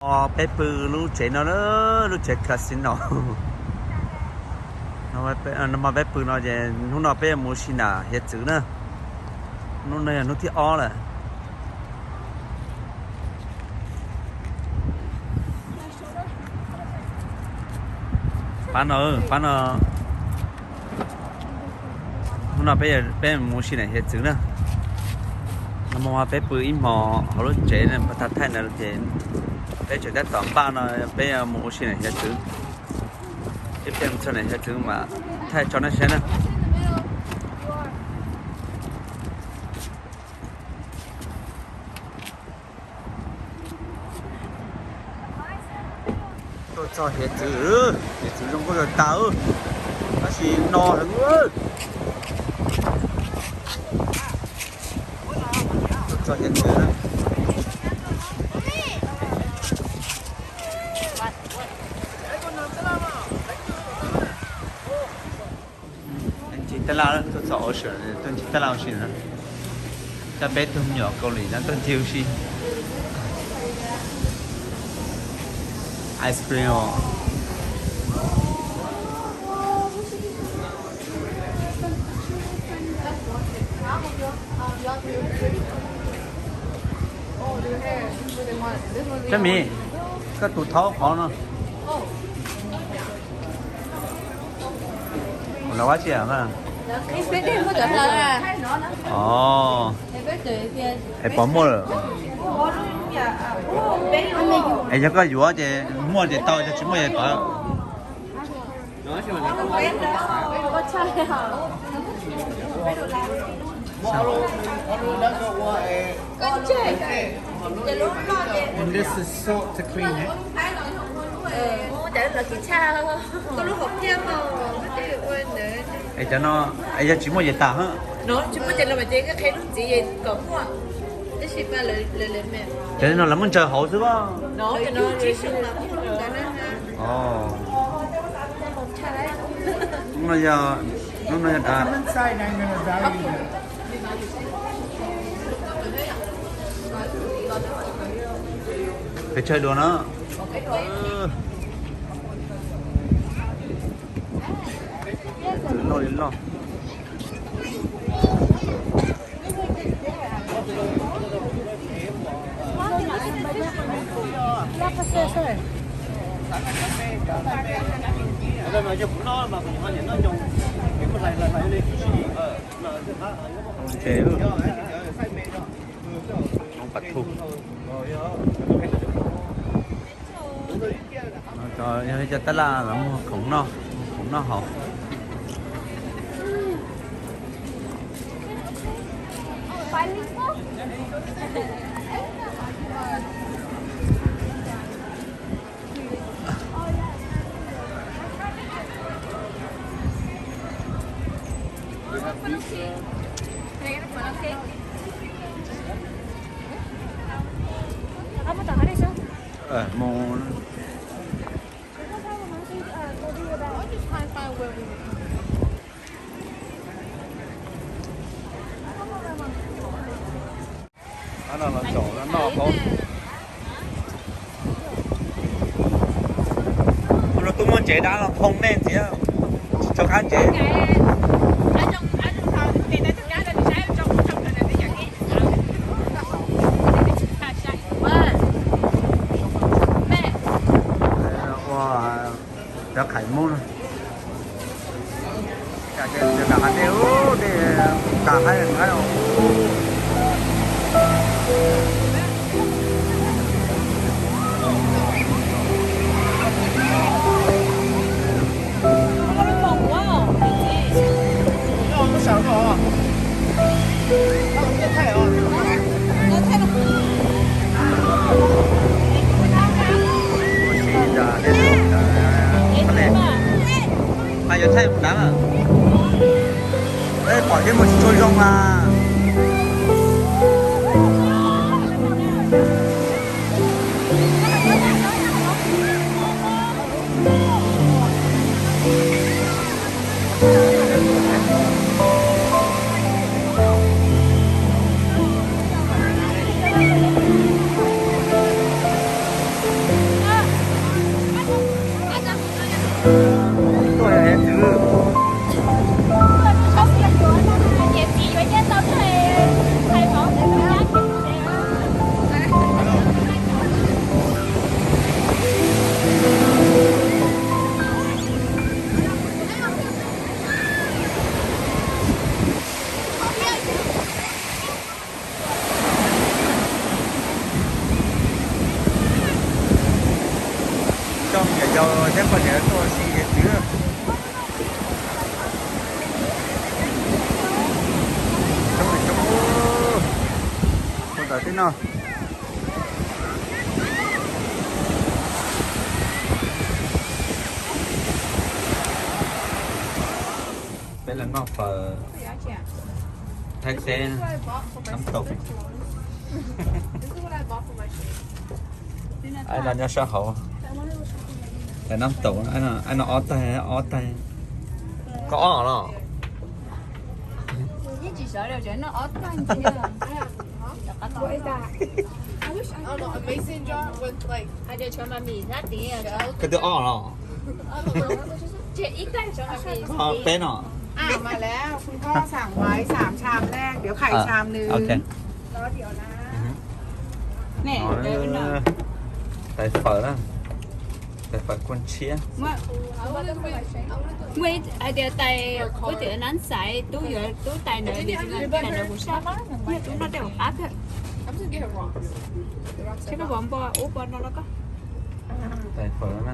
Peb pw lub tsev no, lub tsev casino. Nag hmo peb pw no ces hnub no peb yuav mus ua si nram hiav txwv na. Hnub no yog hnub thib ob lawm. Pab no, pab no. Hnub no peb, peb mus ua si nram hiav txwv na. Nag hmo peb pw ib hmos hauv lub tsev pas tag thaij ntawd ces peb tseem tab tom npaj no, peb yuav mus ua si nram hiav txwv. Peb mus txog nram hiav txwv mas thaij tso nej saib na. Tuaj txog hiav txwv, hiav txwv zoo nkauj kawg tas, tab sis no heev. Tuaj txog hiav txwv na. Ncig tab laj, tuaj txog Ocean, tuaj ncig tab laj ua si na. Coj peb tug me nyuam Kaus Lim no tuaj ncig ua si. Ice cream os. Cov miv, koj tus thaub qhov no. Ua dab tsi? Os, es pom muaj lawm. Es yog koj yuav ces muaj ces tau, yog tsis muaj ces pov. And this is salt to clean it. Es cov no, es yog tsis muaj ces tas hab. Cov no lawv muab ntsaws hauv xwb as. Lub no yog dav. Peb tsaws dua no. Txwv loj li loj. Ntses, hoob pas thu. Yog li cov tab laj los muag khoom noj, khoom noj haus. Mus. Qhov no los zaum no noj hauv. Ua rau tub muaj ntsev dab los nphoo nej ntxiv, tsis tso qab ntsev. Ua cov khais mub no. Kam haib dej, dej kam haib, haib. Mas yuav thaij mus dab mas, peb pom thiab mus tsis tshua zoo mas. Cov thiab poj niam tuaj ua si ces twb coob coob, ua ntawm tib no. Peb los noj fawm Thaib teb, nab taum. Ai no nyob sab hauv. Nab taum, ai no ob taig, ob taig. Koj ob los? Koj twb ob los? Peb no. Tais fawm na, tais fawm kua ntshiab. Muaj hais tias tais, ua tias nab xaiv tub yuav tub tais ntawd, tais ntawd kuv sab, yog tub noj tej hauv qab thiab. Tsis koj pom npo ub pom no los koj. Tais fawm na.